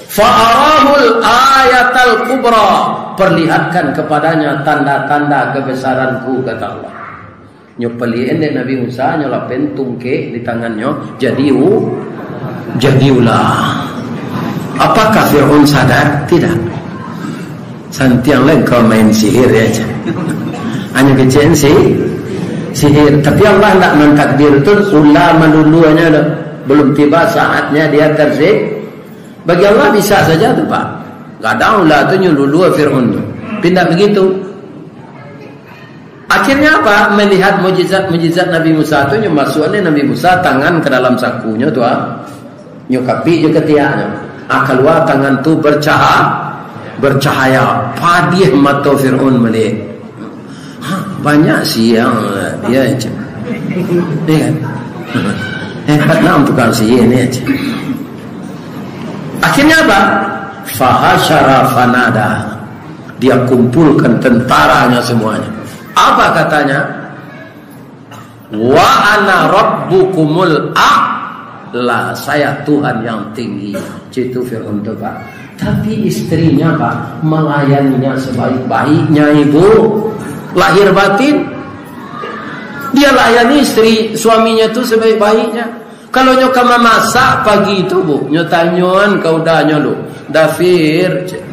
"Fa'arahul ayatal kubra." Perlihatkan kepadanya tanda-tanda kebesaran-Ku, kata Allah. Nyo paliakan dek Nabi Musa, nyo lapehan tungkek di tangannyo, jadi u-, jadi ular. Apakah Fir'aun sadar? Tidak. Santiang lai kau main sihir ya, cak. Hanya kecil si sihir. Tapi Allah ndak mentakdir tu ular maluluanyo tu. Belum tiba saatnya dia tersi-, bagi Allah bisa saja tu, Pak. Kadang ular tu nyo lulua Fir'aun tu. Tapi ndak begitu. Akhirnya apa? Melihat mujizat-mujizat Nabi Musa tu, nyo masuakan Nabi Musa tangan ke dalam sakunyo tu, ah. Nyo kapik jo katiaknyo. Ah, kalua tangan tu bercaha-, bercahaya. Padiah mato Fir'aun maliek. Ha, banyak siang dia, cak. Ya kan? Hebat nam tukang sihir ni, cak. Akhirnya apa? Fahasyara fanada. Dia kumpulkan tentaranya semuanya. Apa katanya? "Wa ana rabbukumul a'la, saya Tuhan yang tinggi." Citu Fir'aun tu, Pak. Tapi istrinya, Pak, melayaninya sebaik-baiknya, Ibu. Lahir batin. Dia layani istri suaminya tu sebaik-baiknya. Kalau nyo ka mamasak pagi tu, Bu, nyo tanyoan ka udanyo lu, "Dafir," cek.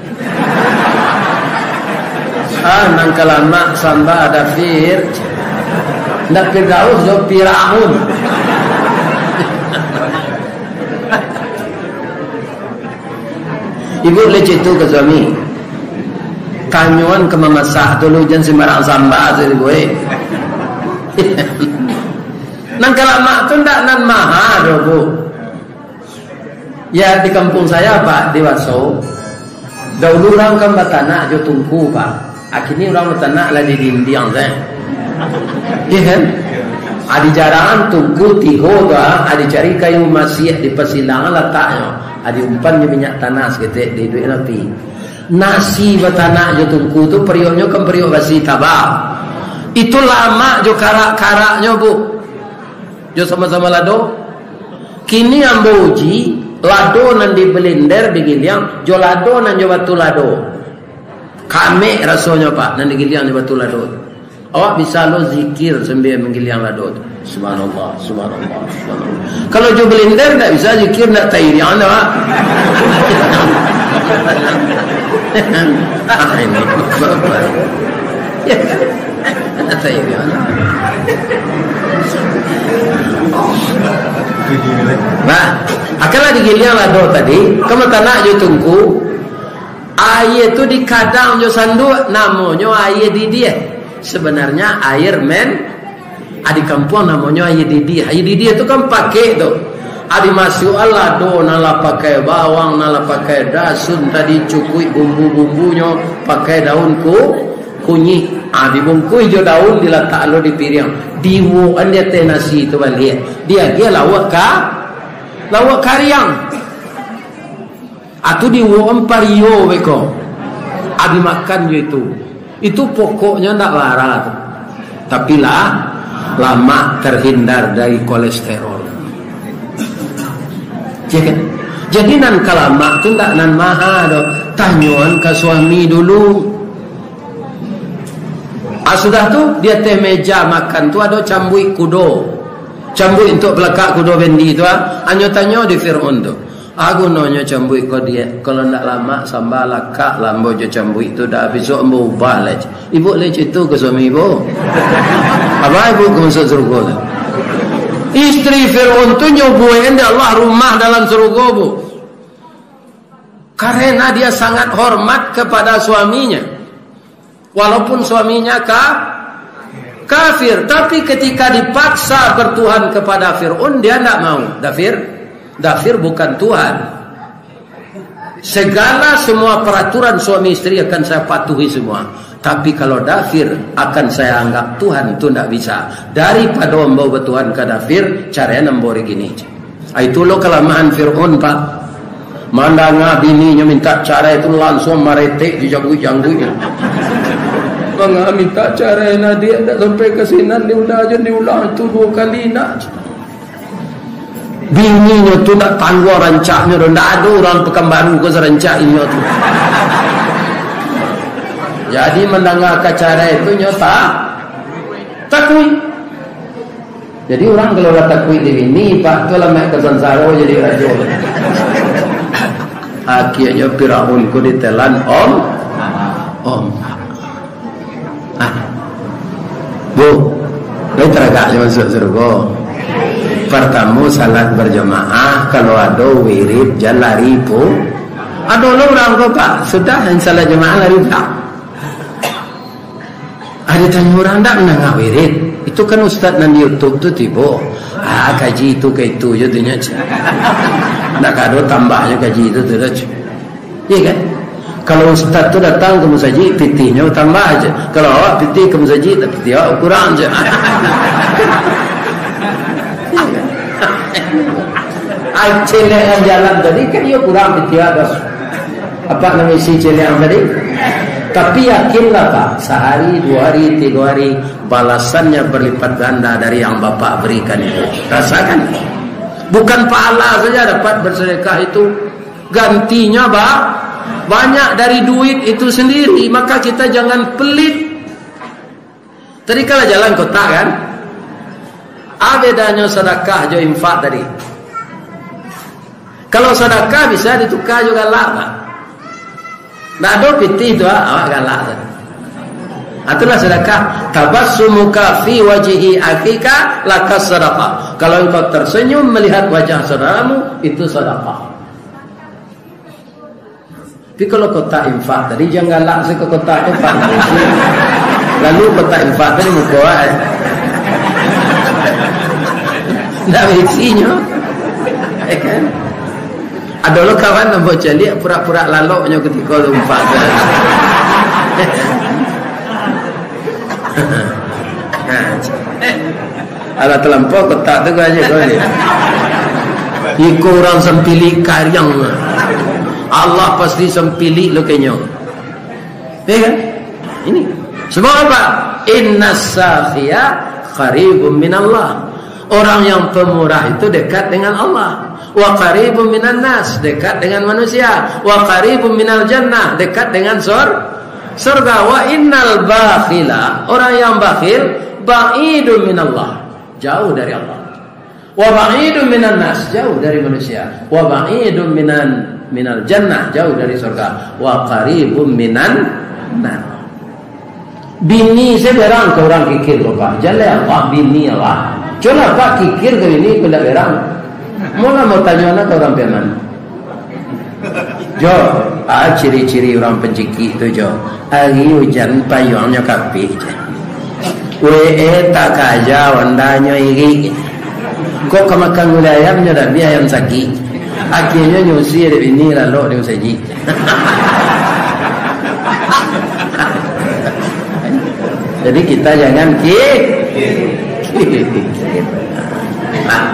Ah, nan ka lamak samba Dafir. Ndak Firdaus, jo Firaun. Ibu leceh tu ka suami. Tanyoan ka mamasak tu lu, jan sembarang samba sajo, Bu, eh. Nan ka lamak tu ndak nan maha doh, Bu. Ya, di kampuang saya, Pak, di Waso, dahulu urang kan batanak jo tungku, Pak. Akini urang batanak lah di dindiang sajo. Iya kan? Adi jarangan tungku tiho tu, ah, adi cari kayu masiak di pasilangan lataknyo. Adi umpan jo minyak tanah saketek di iduik api. Nasi batanak jo tungku tu, periuknyo kan periuk basi taba. Itu lamak jo karak-karaknyo, Bu. Jo sama-sama lado. Kini ambo uji, lado nan di blender digiliang, jo lado nan jo batu lado. Kamek rasonyo, Pak, nan digiliang jo batu lado tu. Awak bisa lo zikir sambia manggiliang lado tu. Subhanallah, subhanallah, subhanallah. Kalau jo blender ndak bisa zikir, ndak tairiang dah, Pak. Ah, ini. Ndak tairiang. Nah, akanlah digiliang lado tadi, ka batanak jo tungku, aia tu dikadang jo sanduak, namonyo aia didiah. Sebenarnya air men-, ah, di kampuang namonyo aia didiah. Aia didiah tu kan pakek tu. Ah, dimasuak lado, nan lah pakai bawang, nan lah pakai dasun tadi, cukuik bumbu-bumbunyo, pakai daun ku-, kunyik. Ah, dibungkuih jo daun, dilatak lo di piriang. Diuwokan di ateh nasi tu baliak. Diagiah lauak ka-, lauak kariang. Atu diuwokan pario beko. Abi makan jo itu. Itu pokoknyo ndak bara tu. Tapi lah, lamak terhindar dari kolesterol. Ya kan? Jadi nan ka lamak tu ndak nan maha doh. Tanyoan ka suami dulu. Ah, sudah tu, di ateh meja makan tu ado cambuik kudo. Cambuik untuak palakak kudo bendi tu, ah. Anyo tanyo di Fir'aun tu. Ah, gunonyo cambuik ko diak, kalau ndak lamak samba lakak lambo jo cambuik tu, dah bisuak ambo ubah lai. Ibu lai cito ka suami ibu. Apa ibu ka masuak surugo tu? Istri Fir'aun tu nyo buekan dek Allah rumah dalam surugo, Bu. Karena dia sangat hormat kepada suaminya. Walaupun suaminya ka-, kafir, tapi ketika dipaksa bertuhan kepada Fir'aun, dia ndak mau. Dafir, Dafir bukan Tuhan. Segala semua peraturan suami istri akan saya patuhi semua. Tapi kalau Dafir akan saya anggap Tuhan, tu ndak bisa. Daripada ambo bertuhan ka Dafir, caraian ambo ari kini. Ah, itu lo kalamahan Fir'aun, Pak. Mandanga bininyo minta carai tu, lansuang maretek di jangguik-jangguiknyo. Manga minta carai, nah, dia ndak sampai ka sinan, diulang aja, diulang tu duo kali, nak. Bininyo tu ndak tangguang rancaknyo doh, ndak ado urang Pekanbaru ko sarancak inyo tu. Jadi, mandanga ka carai tu, nyo ta-, takuik. Jadi, urang kalau lah takuik di bini, Pak, tu lah mak ka sansaro jadi rajo. Akhirnyo Firaun ko ditelan om, om. Ah. Bu, lai taragak jo masuak surugo. Partamo, salat barjamaah, kalau ado wirid, jan lari pu-, ado lo urang ko, Pak, sudah salat jamaah lari pulang. Ado tanyo urang, ndak mandanga wirid. Itu kan ustaz nan di YouTube tu tibo. Ah, kaji itu ka itu je tu nyo. Ndak ka ado tambahnyo kaji itu tu doh. Iya kan? Kalau ustaz tu datang ka musajik, pitihnyo tambah aja. Kalau awak pitih ka musajik, pitih awak kurang aja. Iya kan? Ai, celekan jalan tadi kan iyo kurang pitih awak doh. Apa nama isi ciliang tadi? Tapi yakinlah, Pak, sehari, dua hari, tiga hari, balasannya berlipat ganda dari yang Bapak berikan itu. Rasakan. Bukan pahala saja dapat bersedekah itu, gantinya ba-, banyak dari duit itu sendiri. Maka kita jangan pelit. Tadi kalau jalan kotak kan? Ah, bedanyo sadakah jo infak tadi. Kalau sadakah bisa ditukar jo galak, Pak. Ndak ado pitih tu, ah, awak galak tadi. Itulah sedekah. "Tabassumuka fi wajhi akhika laka sadaqah." Kalau engkau tersenyum melihat wajah saudaramu, itu sedekah. Tapi kalau kotak infak tadi, jangan galak se ke kotak infak. Lalu kotak infak tadi muko ai. Ndak isinyo. Ya kan? Ado lo kawan nan bacaliak purak-purak laloknyo ketika lumpat. Alah talampau kotak tu aja kau ni. Iko urang sampilik kariang. Allah pasti sampilik lo kenyo. Ya kan? Ini. Sebab apa? Innas sakhiya qaribun minallah. Orang yang pemurah itu dekat dengan Allah. Wa qaribun minan nas, dekat dengan manusia. Wa qaribun minal jannah, dekat dengan sor-, surga. Wa innal bakhila, orang yang bakhil, ba'idun minallah, jauh dari Allah. Wa ba'idun minan nas, jauh dari manusia. Wa ba'idun minan, minal jannah, jauh dari surga. Wa qaribun minan nar. Bini se berang ka urang kikir ko, Pak. Jaleh, Pak, bini, Pak. Cubolah, Pak, kikir ka bini, ko ndak berang. Mau lah mau tanyo anak ka urang piaman. Jo, ah, ciri-ciri urang pancikik tu, Jo. Ari ujan payuangnyo kapik, je. W E takaja, ondanyo irik. Kok ka makan gulai ayam, nyo dak bi ayam sakik. Akhirnyo nyusi dek bini, lalok di musajik. Jadi kita jangan ki-, nah.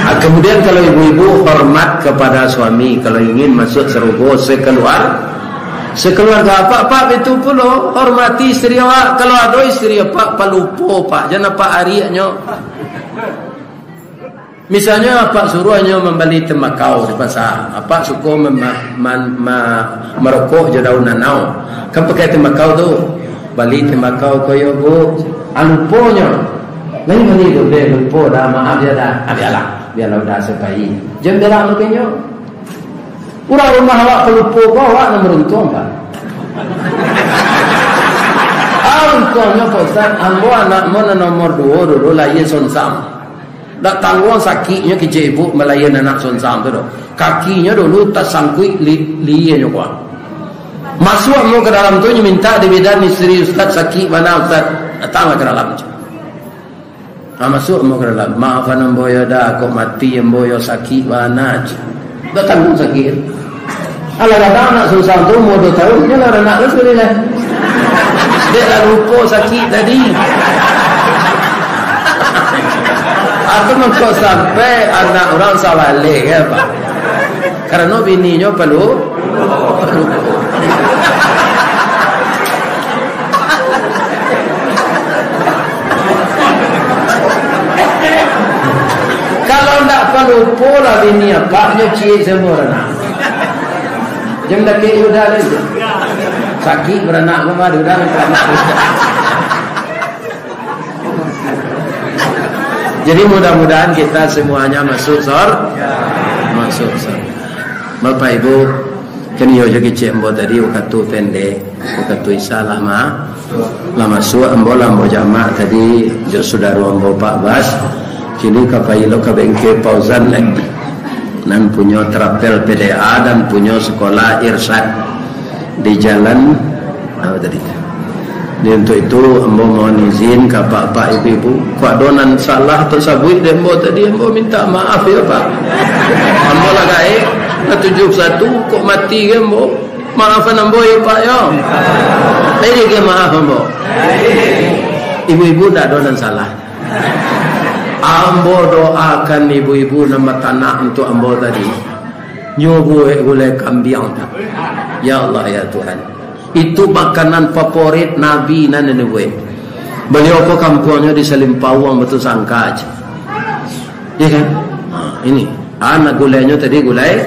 Ah, kemudian kalau ibu-ibu hormat kepada suami, kalau ingin masuk surga sekeluar-, sekeluarga, apak-apak itu pulo hormati isteri awak. Kalau ado isteri apak palupo, Pak, jan apak ariaknyo. Misalnyo, apak suruah nyo mambali tembakau di pasa. Apak suko mem-, man-, ma-, marokok jo daun nanau. Kan pakai tembakau tu. Bali tembakau ko yo, Bu. Ah, luponyo. Lain bali tu, deh, lupo dah, maaf ya dah. Ah, bialah. Bialah udah sepai. Jan bialah mungkinnyo. Urang rumah awak palupo ko, awak nan baruntuang, Pak. Ah, untuangnyo, Pak Ustaz, ambo anak ambo nan nomor duo dulu lahia sonsang. Dak tangguang sakiknyo kecek ibu malahiakan anak sonsang tu doh. Kakinyo dulu tasangkuik li-, lienyo kuah. Masuak ambo ka dalam tu, nyo mintak di bidan isteri, "Ustaz, sakik bana, Ustaz." Datanglah ka dalam. Ha, masuak ambo ka dalam. "Maafan ambo yo dah, kok mati ambo yo sakik bana." Dak tangguang sakik. Alah, kadang anak sonsang tu umur duo taun, nyo lah baranak tu sakali lah. Dek lah lupo sakik tadi. Atau mangko sampai anak urang sabaleh, kan, Pak? Karano bininyo palu-, palupo. Kalau ndak palupo lah bini apaknyo, ciek sambuah baranak. Jan dakek udah lah itu. Sakik baranak mah, udah lah baranak. Jadi, mudah-mudahan kita semuanya masuk sor-, masuk sor-. Bapak Ibu, kan iyo jo kecek ambo tadi, wakatu pendek, wakatu Isya lah ma-, lah masuak, ambo lah ambo jamak tadi, jo sudaro ambo Pak Bas, kini ka pai lo ka bengke Fauzan, eh, nan punyo Travel P D A dan punyo sekolah Irsyad di jalan, apa tadi? Jadi, untuk itu, ambo mohon izin ka apak-apak, ibu-ibu. Kok ado nan salah atau sabuik dek ambo tadi, ambo minta maaf ya, Pak. Ambo lah gaek, lah tujuh satu, kok mati ka ambo. Maafan ambo ya, Pak, ya. Jadi, ka maaf ambo. Ibu-ibu, ndak ado nan salah. Ambo doakan ibu-ibu nan batanak untuk ambo tadi. Nyo buek gulai kambiang tu. Ya Allah, ya Tuhan. Itu makanan favorit Nabi nan dibuek. Baliau ko kampuangnyo di Salimpauang, Batu Sangka aja. Ya kan? Ha, ini. Anak gulainyo tadi gulai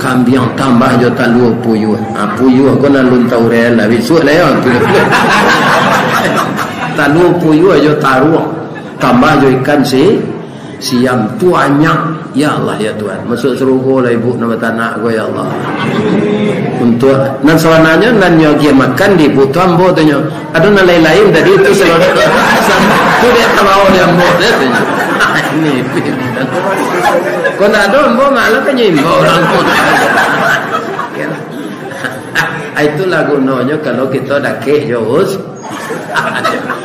kambiang tambah jo talua puyuah. Ha, puyuah ko nan lun tau rela, bisuak lah yo. Talua puyuah jo taruang. Tambah jo ikan si-, siam tu banyak. Ya Allah, ya Tuhan, masuak sarugo lah ibu nan batanak ko, ya Allah. Untuak, nan sabananyo nan nyo agiah makan di ibu tu ambo tu nyo. Ado nan lain-lain tadi tu sabananyo. Tu dek tabao di ambo tu nyo. Ini, ini. Kok ndak ado ambo malah kan nyo imbau urang tu. Itulah gunonyo kalau kito dakek jo us-,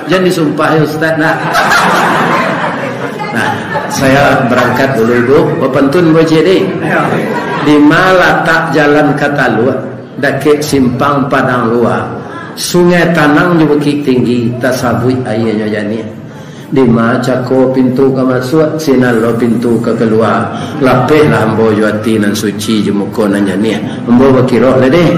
Jan disumpah, ya Ustaz, nah. Nah, saya berangkat dulu, Ibu. Bapantun, Bu Cik, deh. Di ma latak jalan ka Talua, dakek simpang Padang Lua. Sungai Tanang jo Bukik Tinggi, tasabuik aianyo janiah. Di ma cako pintu ka masuak, sinan lo pintu ka kalua. Lapehlah ambo jo ati nan suci, jo muko nan janiah. Ambo bakiro lah, deh.